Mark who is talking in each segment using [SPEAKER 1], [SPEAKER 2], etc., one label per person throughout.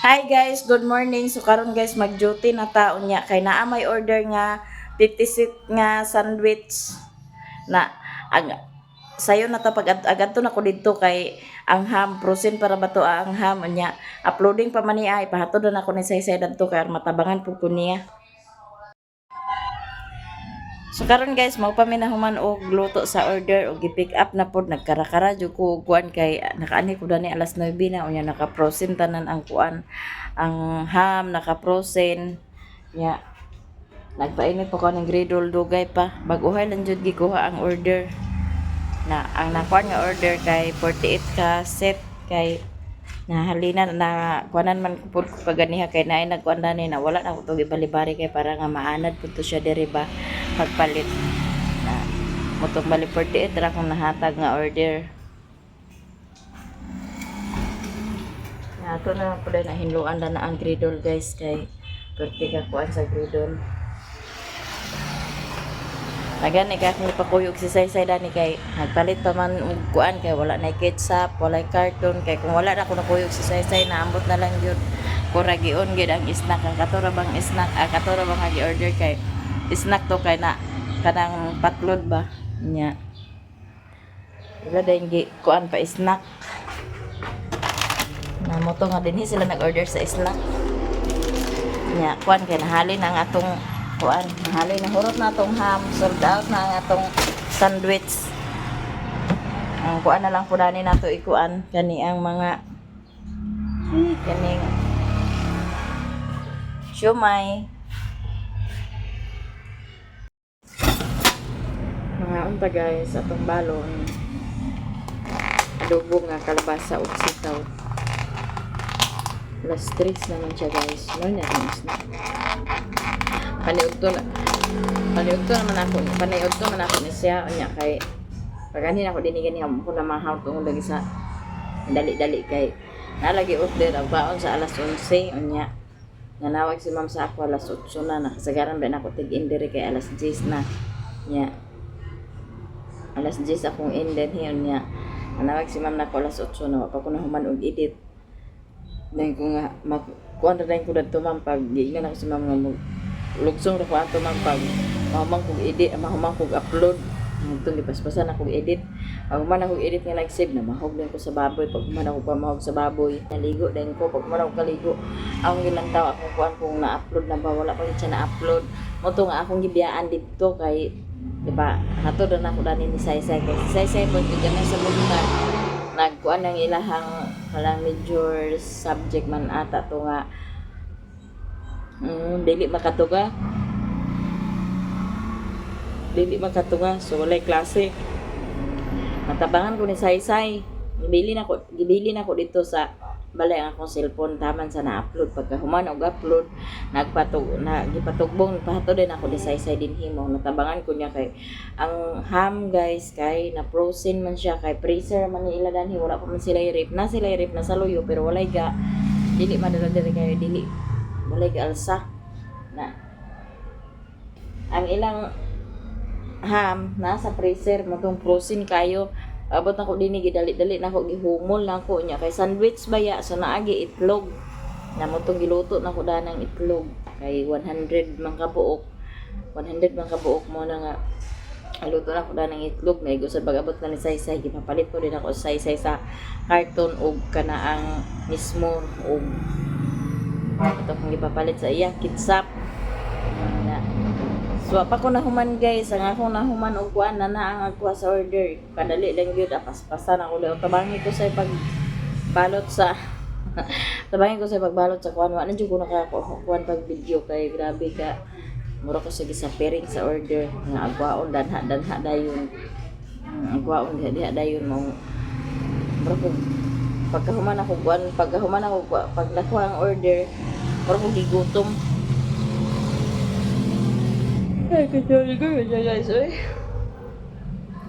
[SPEAKER 1] Hi guys, good morning. So karon guys, mag-duty na ta unya kay naa may order nga 50 seat nga sandwich na ang sayo na ta pag agadto na ko didto kay ang ham frozen para ba to, ang ham. Unya uploading pa man niya, ipahatod na nako ni Saysay dadto kay aron matabangan pud ko niya. So karon guys, mao pa mi nahuman og luto sa order og gi-pick up na pod. Nagkarakara jud ko og kuan kay nakaani ko dani alas 9 na. Unya naka-frozen tanan ang kuan, ang ham naka-frozen. Nya nagpainit pa ko ng griddle, dugay pa. Bag-uhay lang jud gikuha ang order na. Ang nakuha nga order kay 48 ka set kay nahalina na kuanan man ko pud ko kaganiha kay naay nagkuan dani na wala na ko to gibalibari kay para nga maanad pud to siya diri ba pagpalit na. Mutong bali 48 ra akong nahatag nga order na. Ato na lang pud na hinluan na ang griddle guys, kay perti ka kuan sa griddle. Nagani ka akong ipakuyog si Saysay dani kay nagpalit pa man og kuan kay wala na ketchup, walay carton. Kay kung wala na ko nakuyog si Saysay, naambot na lang gyud kuragion gyud ang snack, ang katura bang snack, ah, katura bang nga order kay snack to kay na kanang patlod ba nya. Wala dayon gi kuan pa snack na mo to nga dinhi sila nag-order sa snack nya. Kuan kay nahalin ang atong kuan, nahalin na, hurot na atong ham, sold out na ang atong sandwich. Ang kuan na lang po dani nato ikuan kani ang mga kaning siomay. Mga unta guys, atong balon, adobo nga kalabasa ug sitaw. Alas 3 naman siya guys, no na na paniudto na, paniudto naman ako, paniudto man ako ni siya. Unya kay pag ani ako dinhi gani ko na mahaw tungod lagi sa dali-dali kay nalagi order ang baon sa alas 11. Unya nanawag si ma'am sa ako alas 8 na, nakasagaran ba na ako tig-in diri kay alas 10 na nya. Alas 10 akong in din unya nanawag si ma'am nako alas 8 na, wa pa ko nahuman og edit. Dahil ko nga mag kuan ra dayon ko dadto ma'am, pag giingnan ako si ma'am nga mo lugsong ra ko ato ma'am pag mahuman kog edit, mahuman kog upload. Itong gipaspasan ako edit. Pag human ako edit nga nag-save na, mahog din ko sa baboy. Pag human ako pamahog sa baboy, naligo din ko. Pag human ako kaligo, akong gilantaw akong kuan kung na-upload na ba. Wala pa gid siya na-upload. Mo to nga akong gibiyaan didto kay di ba hatod na ako dani ni Saysay kay si Saysay po gyud sa buntag nagkuan ang ilahang kalang major subject man ata to nga dili makatuga, dili makatunga, so walay klase. Natabangan ko ni Saysay, gibili na ko dito sa balay ang akong cellphone taman sa na-upload. Pagka human og upload, nagpatug na gipatugbong pahatod din ako ni Saysay dinhi mo natabangan ko niya kay ang ham guys kay na frozen man siya kay freezer man ni ila danhi. Wala pa man sila ref na, sila ref na sa luyo pero walay ga dili madala diri kay dili walay ga alsa na. Ang ilang ham nasa freezer mo tong frozen kayo. Abot nako dinhi, gidali-dali nako, gihumol nako nya kay sandwich baya, so naagi itlog na mo tong giluto nako danang itlog kay 100 man ka buok, 100 man ka buok mo na nga luto na ko danang itlog. May gusto pag-abot na ni Saysay, gipapalit ko din ako sa Saysay sa carton og kanaang mismo og ito kong gipapalit sa iya ketchup na. So, pa ko nahuman guys, ang akong nahuman og kuan na na ang agkuha sa order. Kadali lang gyud, paspasan ako daw. Tabangi ko sa pagbalot sa tabangi ko sa pagbalot sa kuan. Wa na jud ko nakakuan pag video kay grabe ka. Mura ko sa gisapiring sa order nga agwaon danha danha dayon. Agwaon diha diha dayon mo. Mura ko pagkahuman ako kuan, pagkahuman ako pag nakuha ang order, mura ko gigutom. Ay, kanyari ko, guys, oy.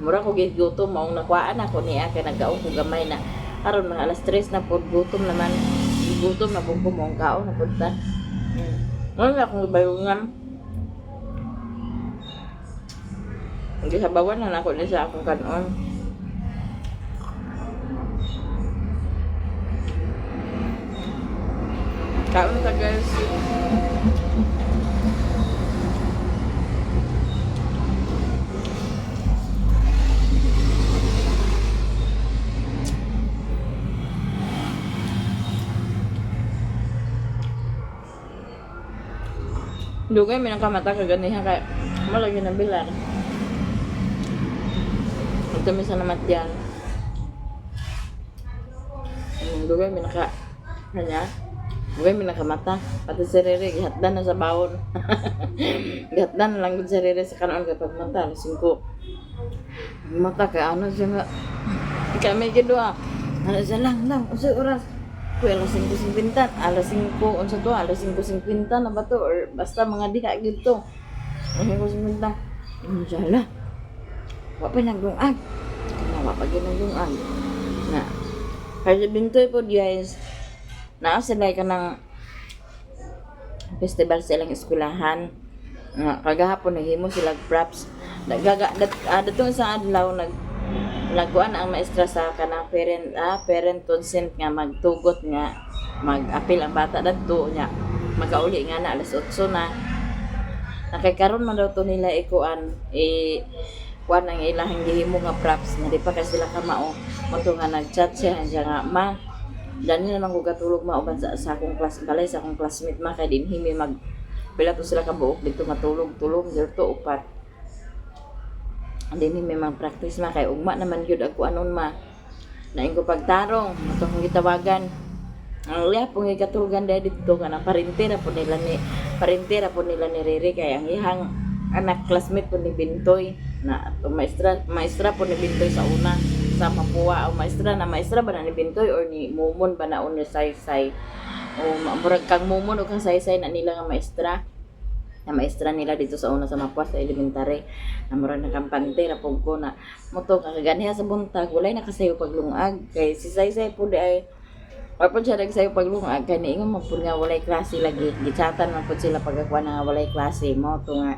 [SPEAKER 1] Mura ko gigutom, maong nakuhaan ako niya, kay nagkaon ko gamay na. Karon mga alas 3 na pod, gutom naman. Gutom na pud ko, maong kaon na pud ta. Wala na akong bayungan. Gisabawan na nako ni sa akong kanon. Kaon ta, guys. Dugay mi nang kamata kaganihan kay malagi na bilar. Ito mi sa namatyan. Dugay mi naka kanya. Dugay mi nakamata. Pati si Rere gihatdan na sa bawon. Gihatdan na lang gud si Rere sa kanon kay pagmata alas 5. Mata kay ano siya nga. Kami gid ah. Ano siya lang lang unsay oras? Kuya, alas 5:50, alas 5, unsa to, alas 5:50 na ba to? Or basta mga diha gid to. Alas 5:50. Ano siya, hala? Wa pa nagdungag. Kana wa pa gyud nagdungag. Na. Kaya bintoy po guys. Naa sila ka ng festival sa ilang eskwelahan. Nga, kagahapon naghimo sila og props. Nagaga dat datong isang adlaw nagkuan ang maestra sa kanang parent consent nga magtugot nga mag-apil ang bata dadto nya makauli nga na alas 8 na. Nakay karon man daw to nila ikuan eh kuan ang ilahang gihimo nga props nga di pa kay sila kamao mo to nga nagchat siya siya nga, "Ma, dani na lang ko katulog ma uban sa akong class balay sa akong classmate ma kay dinhi mi mag pila to sila kabuok dito matulog tulog dito upat dinhi mi mag practice ma kay ugma naman gyud ang kuanon ma naing ko pagtarong ato akong gitawagan." Ang iya pong ikatulugan dahil dito kanang parente ra po nila ni Rere kay ang iyang anak classmate po ni Bintoy na ato maestra maestra po ni Bintoy sa una sa Mapua o maestra na maestra ba na ni Bintoy or ni Mumon ba na o ni Saysay o murag kang Mumon o kang Saysay na nila nga maestra na maestra nila dito sa una sa Mapua sa elementary na murag nakampante ra pug ko na moto kakaganiha sa buntag walay nakasayo paglungag kay si Saysay po di ay wa po siya nagsayo paglungag kay niingon man pud nga walay klase lagi gitsatan man pud sila pagkakuha na nga walay klase mo to nga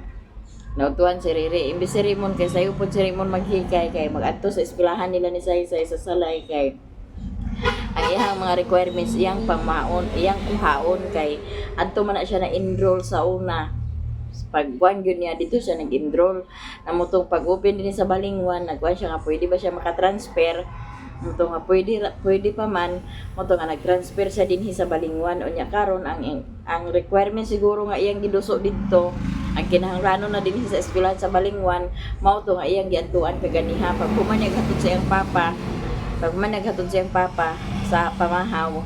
[SPEAKER 1] nautuan si Riri imbis si Raymond kay sayo pud si Raymond maghikay kay magadto sa eskwelahan nila ni Saysay sa Salay kay ang iyang mga requirements iyang pangmaon iyang kuhaon kay adto man na siya na enroll sa una pag kuan gyud niya dito siya nag-enroll namutong pag open din sa Balingwan nagkuan siya nga pwede ba siya makatransfer muto nga pwede pwede pa man muto nga nag-transfer siya dinhi sa Balingwan. Unya karon ang requirement siguro nga iyang giduso didto ang kinahanglanon na dinhi sa eskwelahan sa Balingwan mao to nga iyang giadtuan kaganiha pag human niya gatod sa iyang papa pag human naghatod sa iyang papa sa pamahaw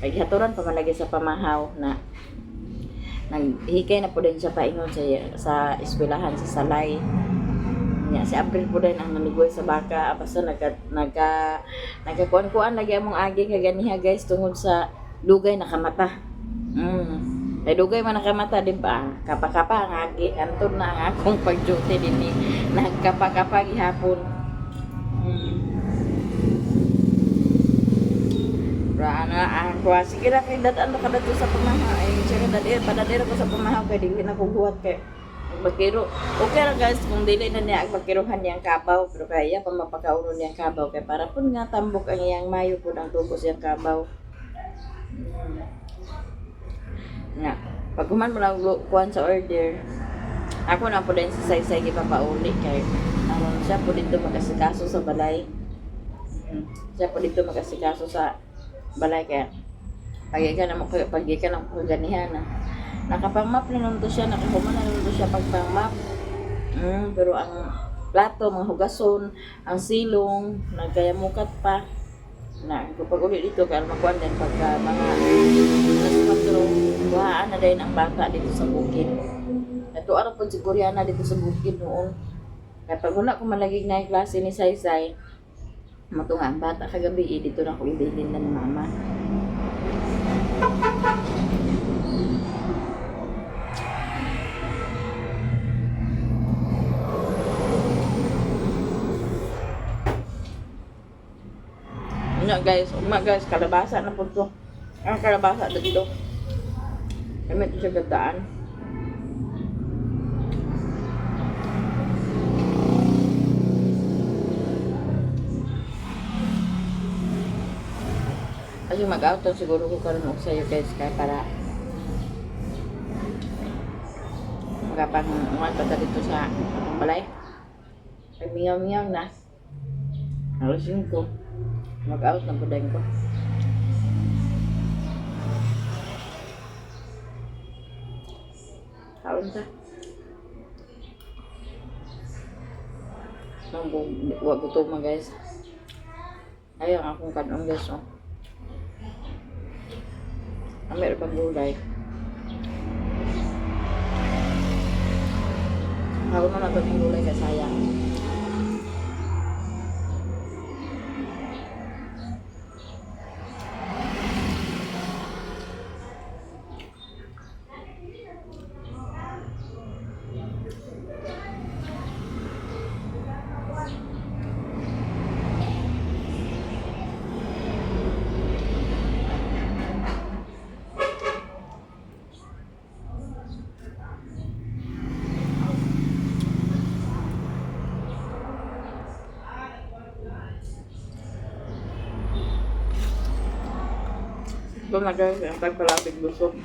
[SPEAKER 1] kay gihaturan pa man lagi sa pamahaw na naghikay na po din siya paingon sa eskwelahan sa Salay. Nya si April po din ang nalugoy sa baka. Basta nagkakuan-kuan lagi among agi kaganiha guys tungod sa dugay nakamata. Kay dugay man nakamata, di ba? Kapa-kapa ang agi. Anton na ang akong pag-duty din ni. Nagkapa-kapa gihapon. Ra na ang kuha. Sige ra kay dad-an ra ka dadto sa pamahaw. Ay, siya dad padadira ko sa pamahaw kay dili na ko buhat kay Magkiro. Okay ra guys kung dili na niya ang pagkiruhan niyang kabaw pero kaya pa mapakauno niyang kabaw kay para pud nga tambok ang iyang mayo pud ang tubos iyang kabaw. Nga. Pag human mo lang kuan sa order, ako na po din sa saysay gipapauli kay aron siya po dito makasikaso sa balay. Siya po dito makasikaso sa balay kaya pagikan na mo pagikan ang kaganihan na. Nakapang-map na nun to siya, nakahuman na nun to siya pagpang-map. Pero ang plato, mga hugason, ang silong, nagkayamukat pa. Na, kapag uli dito, kaya makuan din pagka mga alas 4, kuhaan na din ang bata dito sa bukid. Ito araw po si Koreana dito sa bukid noon. Kaya pag wala ko malagig na yung klase ni Saysay, matunga ang bata kagabi, eh, dito na ako ibilin na ni mama. Ano guys, ugma guys, kalabasa na po to. Ang kalabasa dito. Gamit siya gataan. Kasi mag-out siguro ko karon og sayo guys kay para Makapanguan pa ta dito sa atong balay. Ay, mingaw-mingaw na. Alas 5. Mag-out na po din ko. Kaon ta. Wa gutom man, guys. Ay, ang akong kanon, guys, oh. Ang meron pang gulay. Ako na nato ng gulay kay sayang. Ito na, guys, ang tagpalapit busog.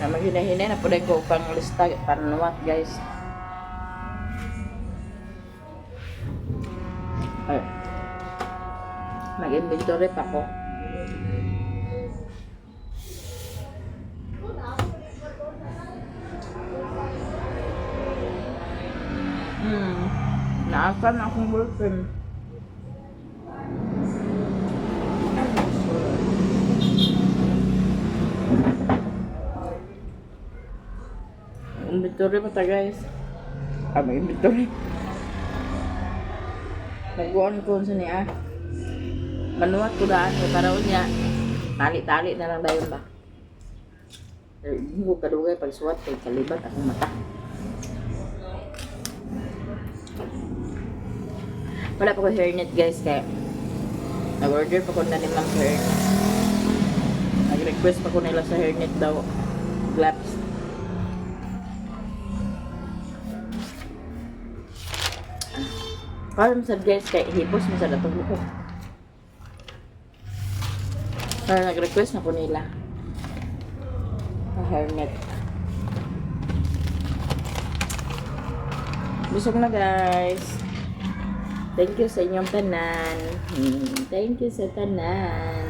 [SPEAKER 1] Na maghinahinay na po ko pang lista panuwat, guys. Ay. Mag-inventory pa ko. Naasa na akong ballpen. Inventory pa ta, guys. Ah, may inventory. Nag-on ko sa niya. Manuwat ko daan kay para unya. Tali-tali na lang dayon ba. Eh, hindi ko kadugay pagsuwat kay kalibat akong mata. Wala pa ko hairnet, guys, kay nag-order pa ko na ni Ma'am sa hairnet. Nag-request pa ko nila sa hairnet daw. Gloves. Karon sad, guys, kay hipos mo sa datong buhok. Pero nag-request na ko nila. Ang hairnet. Busog na, guys. Thank you sa inyong tanan. Thank you sa tanan.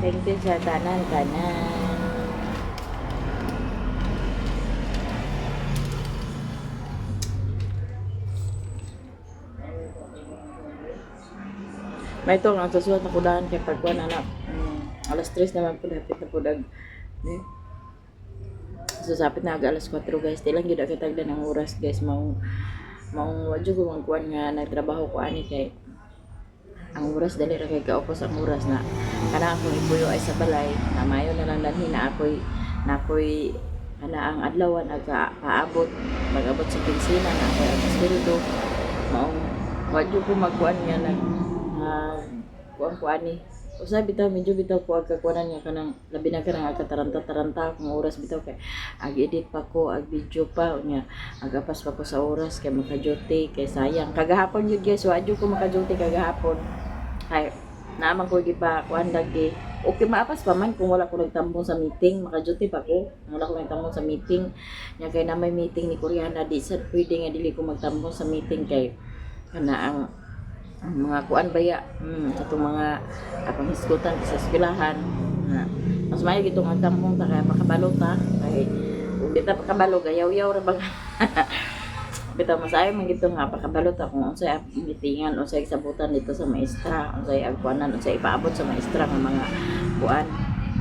[SPEAKER 1] Thank you sa tanan, tanan. May ito ang susulat na kudahan kay pagkuan anak. Alas 3 naman po, hapit na po dag. Eh. So sapit na aga alas 4, guys. Di lang gyud katagdan ang oras, guys, maong maong wa jud ko magkuan nga nagtrabaho ko ani kay ang oras dali ra kay kaupos ang oras na kana akong ipuyo ay sa balay na mayo na lang danhi na ako'y kana ang adlawan aga paabot mag-abot sa kinsina na ako'y ang sweldo, maong wa jud ko magkuan nga nag kuan ko ani. Usay bitaw medyo bitaw ko agkakuanan nga kanang labi na kanang agkataranta-taranta akong oras bitaw kay ag-edit pa ko, ag video pa unya, agapas pa ko sa oras kay maka-duty kay sayang kagahapon yun, guys. Wa jud ko maka-duty kagahapon ay naaman ko gipa kuan lagi. Okay, maapas pa man kung wala ko nagtambong sa meeting, maka-duty pa ko wala ko nagtambong sa meeting nya kay na may meeting ni Koreana, di sad pwede nga dili ko magtambong sa meeting kay kana ang mga kuan baya, atong mga apang hisgutan sa eskwelahan na mas maayo gito nga tambong ta kay makabalo ta, kay kung di ta pakabalo gayaw-yaw ra bang bitaw. Mas ayo man gito nga pakabalo ta kung unsay mitingan, unsay sabutan dito sa maestra, unsay agkuanan, unsay ipaabot sa maestra nga mga kuan.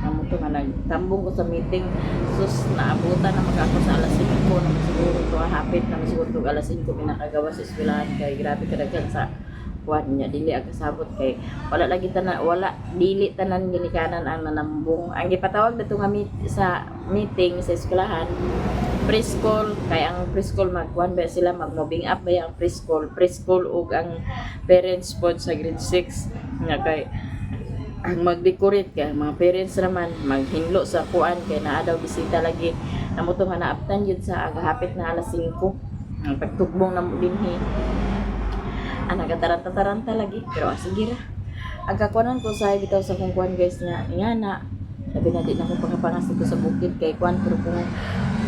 [SPEAKER 1] Amo to nga nagtambong ko sa meeting, sus, naabutan na magako sa alas 5 na siguro to, hapit na siguro to alas 5 pinakagawa sa eskwelahan kay grabe kadaghan sa kuan niya, dili ang kasabot kay wala lagi tanan, wala dili tanan ginikanan ang nanambong. Ang gipatawag dito nga sa meeting sa eskwelahan, preschool, kay ang preschool magkuan ba sila, mag moving up ba ang preschool, preschool ug ang parents pod sa grade 6 nga kay Ang mag-decorate kay ang mga parents naman maghinlo sa kuan kay naa daw bisita lagi namo to nga naabtan yun sa agahapit na alas 5 ang pagtugbong namo dinhi ang nagataranta-taranta lagi pero sige ra ang kakuanan ko sa bitaw sa kong kuan, guys, nga nga na sabi na di na ko pagkapangas dito sa bukid kay kuan, pero kung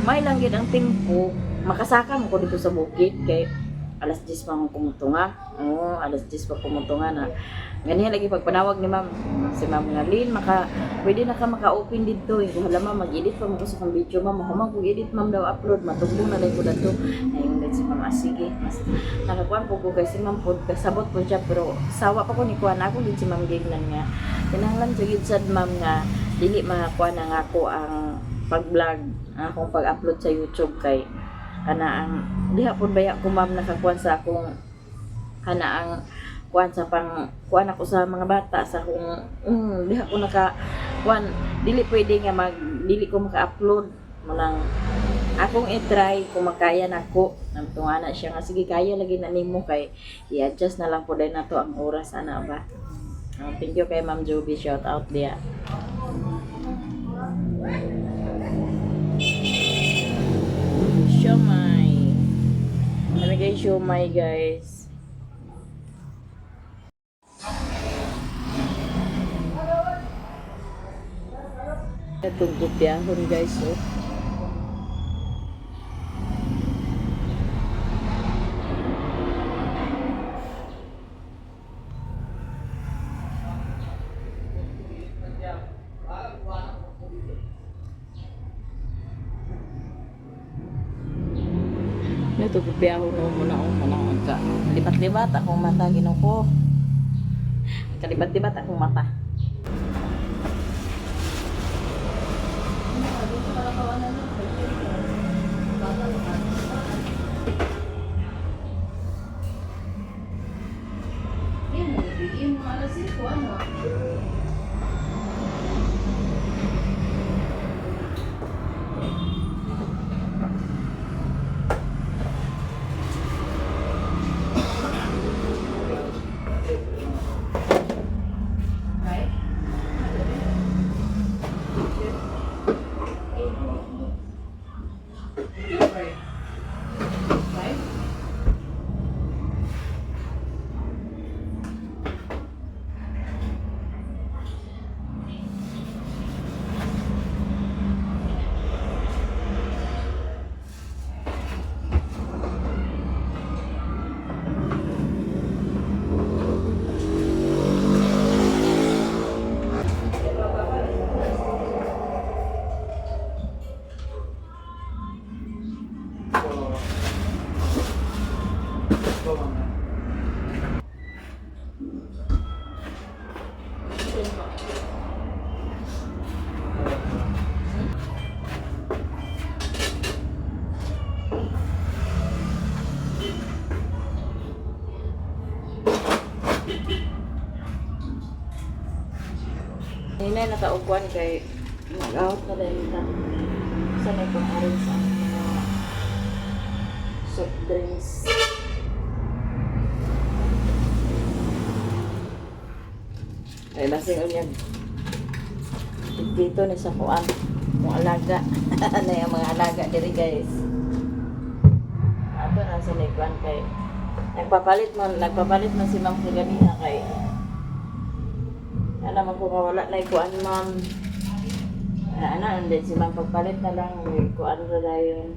[SPEAKER 1] may lang gid ang tempo makasaka mo ko dito sa bukid kay alas 10 pa akong kumutunga. Oo, alas 10 pa kumutunga na. Ganyan lagi pagpanawag ni ma'am. Si ma'am nga, "Lin, maka, pwede na ka maka-open dito. Eh. Hala ma'am, mag-edit pa mo ko sa kong video ma'am. Human kong edit ma'am daw upload. Matugtong na lang ko dato." Ayun din si ma'am, "Ah, sige." Mas nakakuan po ko kay si ma'am po, kasabot po siya. Pero sawa pa ko ni kuan. Ako din si ma'am gignan nga. Kinahanglan sa gid sad ma'am nga, dili makakuan na nga ako ang pag-vlog, ang akong pag-upload sa YouTube kay kana ang diha pud baya ko ma'am nakakuan sa akong kana ang kuan sa pang kuan ako sa mga bata sa akong diha ko naka kuan, dili pwede nga mag dili ko maka-upload manang akong i-try kung makaya nako. Namtungana siya nga sige, kaya lagi na nimo kay i-adjust na lang po din nato ang oras ana ba. Ah, thank you kay Ma'am Joby, shout out diya. Siomay. Kami kay siomay, guys. Itong kopyahon, guys, oh. Ito kopyahon mo muna ako muna ka. Libat-libat akong mata, Ginoo ko. Kalibat-libat akong mata.
[SPEAKER 2] Yan, nabigyan mo alas 5, ano? Right? Right?
[SPEAKER 1] Hinay nakaugwan kay mag-out na din ta. Sa may pang-aron sa mga soft drinks. Ay, lasing unyag. Dito ni sa kuan. Kung alaga. Ano yung mga alaga diri, guys. Ato na sa may kuan kay nagpapalit man si ma'am kaganiha kay alam mo kung wala na ikuan ma'am. Ana, ana, and then si ma'am pagpalit na lang, may ikuan ra dayon.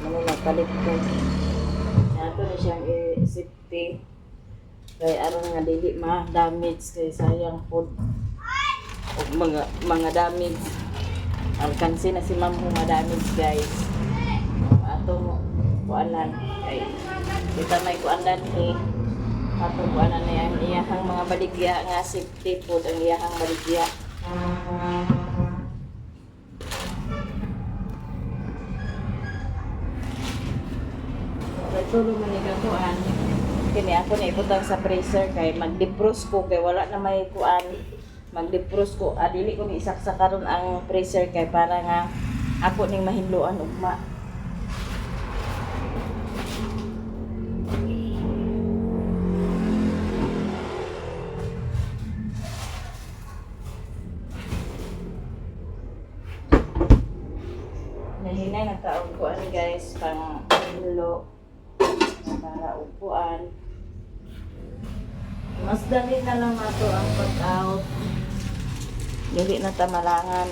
[SPEAKER 1] Ano nagpalit ko. Nato na siyang i-safety. Kay aron nga dili ma-damage kay sayang food. O mga damage. Alkansi na si ma'am kung ma-damage, guys. Ato mo kuanan kay kita may kuanan eh. Ato kuanan na ang iyahang mga baligya nga safety food ang iyahang baligya. Tulo man ni kuan. Kini ako na ibutang sa freezer kay mag-defrost ko kay wala na may kuan. Mag-defrost ko. Ah, dili ko ni isaksa karon ang freezer kay para nga ako ning mahinloan ugma. Hinay na taog ko ani, guys, pang hinlo para upuan. Mas dali na lang ato ang pag-out. Dili na tamalangan.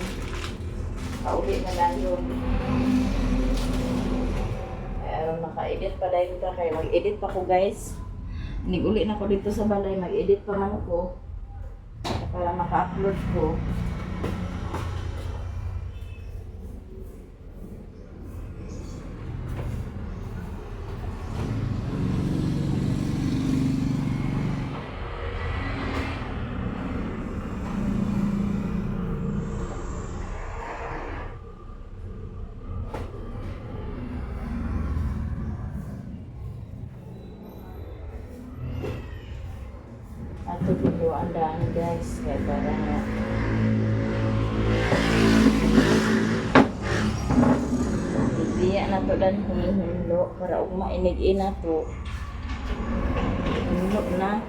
[SPEAKER 1] Pauli na lang yun. Kaya aron maka-edit pa dahil ta kay mag-edit pa ko, guys. Nig-uli na ko dito sa balay, mag-edit pa man ko para maka-upload ko. Ato dito ang daan, guys, kaya para nga Ibiya na to dan hinlo para ugma inig ina to. Hinlo na.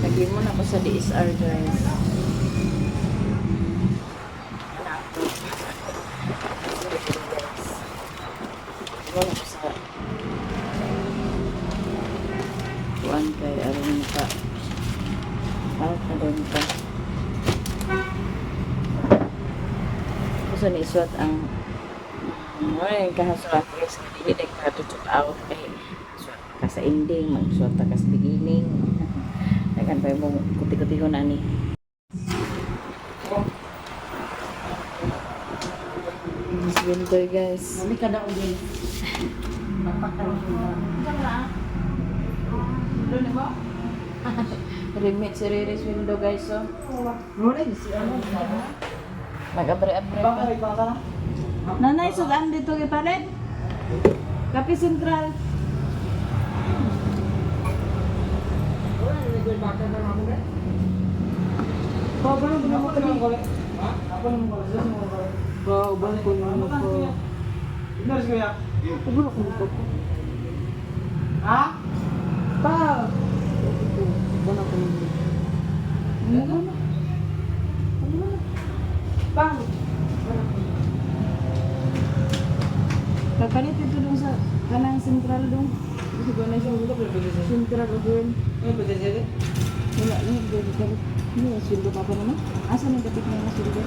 [SPEAKER 1] Lagi mo na ko sa DSR, guys. Ano ako? Guys. Wala ko sa kuan kay aron maka out na doon ka. Kusa ni iswat ang ay kahasuat, guys, nga dili dahil ka to check out kay suwat ka sa ending, magsuwat ta ka sa beginning. Dagan pa mo kuti-kuti ko na ni. Miss Winter, guys.
[SPEAKER 2] Mami ka na ulit.
[SPEAKER 1] Doon mo? Remit si Riri window, guys, oh. Mag-abre-abre pa. Nanay, sudan dito kay palit. Kape Sentral. Kapalit ito dun sa kanang sentral dun. Siguro na siya. Sentral doon. Wala na, hindi. Hindi, sweldo pa pa naman. Asa nang kapit na yung sweldo?